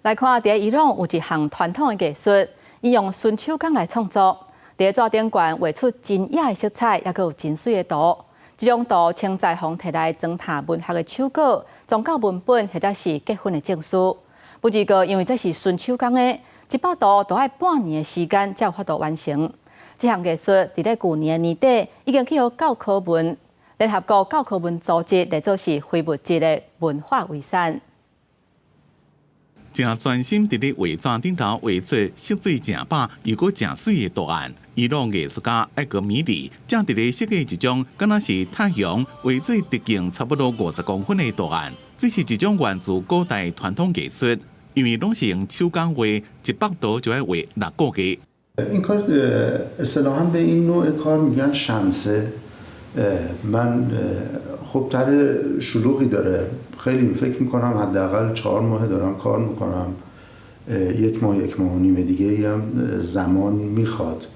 來看，佇伊朗有一項傳統的藝術，伊用純手工來創作，佇紙頂懸畫出真野的色彩，猶閣有真媠的圖。這種圖穿裁縫提來裝沓文學的手稿、宗教文本或者是結婚的證書。不過，因為這是純手工的，一幅圖都愛半年的時間才有法度完成。這項藝術佇咧舊年年底已經去予教科文聯合國教科文組織列做是非物質的文化遺產。誠專心佇咧畫紙頂頭畫出色水誠飽又閣誠媠的圖案。伊朗藝術家艾格米里正佇咧設計一張敢若是太陽畫做直徑差不多50公分的圖案。這是一種源自古代傳統藝術，因為攏是用手工畫，一幅圖就愛畫6個月。 این کار اصطلاحا به این نوع کار میگن شمسه. من خب طرح شلوغی داره خیلی. فکر میکنم حداقل 4 ماه دارم کار میکنم. یک ماه، یک ماه و نیم دیگه هم زمان میخواد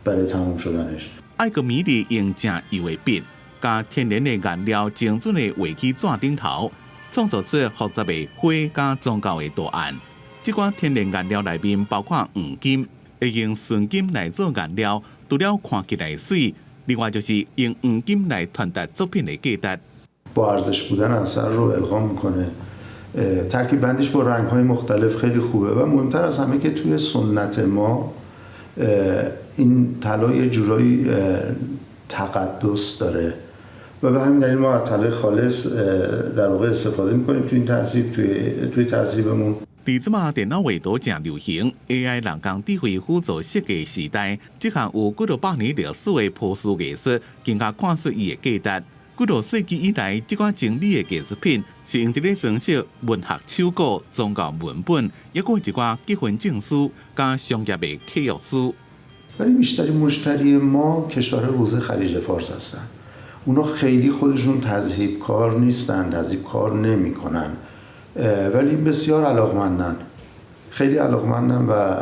برای تموم شدنش. 艾格米里用誠幼的筆，佮天然的顏料精準的畫佇紙頂頭，創造出複雜的花佮宗教的圖案。這款天然顏料內面包括黃金，會用純金來做顏料，除了看起來媠，另外就是用黃金來傳達作品的價值。 با ارزش بودن اثر رو القا میکنه. ترکیب بندیش با رنگ های مختلف خیلی خوبه و مهمتر از همه که توی سنت ما این طلا یه جورایی تقدس داره و به همین دلیل ما از طلای خالص در واقع استفاده میکنیم توی این تذهیب توی تذهیبمون. 佇這馬電腦畫圖誠流行，AI 人工智慧輔助設計時代，這項有幾多百年歷史的波斯藝術，更加看出伊的價值。幾多世紀以來，這款精美的藝術品是用佇咧裝飾文學手稿、宗教文本，抑閣一寡結婚證書、佮商業的契約書。 ولی بیشترین مشتری ما کشورهای حوزه خلیج فارس هستن. اونا خیلی خودشون تذهیب کار نیستن، تذهیب کار نمیکنن، ولی بسیار علاقمندن، خیلی علاقمندن و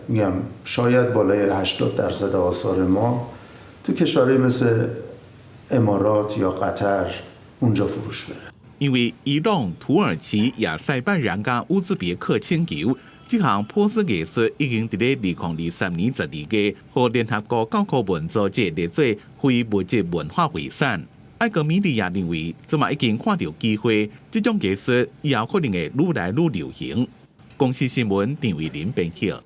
میگم شاید بالای 80٪ آثار ما تو کشورهای مثل امارات یا قطر اونجا فروش بره. 因為伊朗、土耳其、亞塞拜然佮烏茲別克請求，這項波斯藝術已經佇咧2023年12月，予聯合國教科文組織列做非物質文化遺產。艾格米利也認為，這馬已經看著機會，這種藝術以後可能會愈來愈流行。公視新聞陳偉林編譯。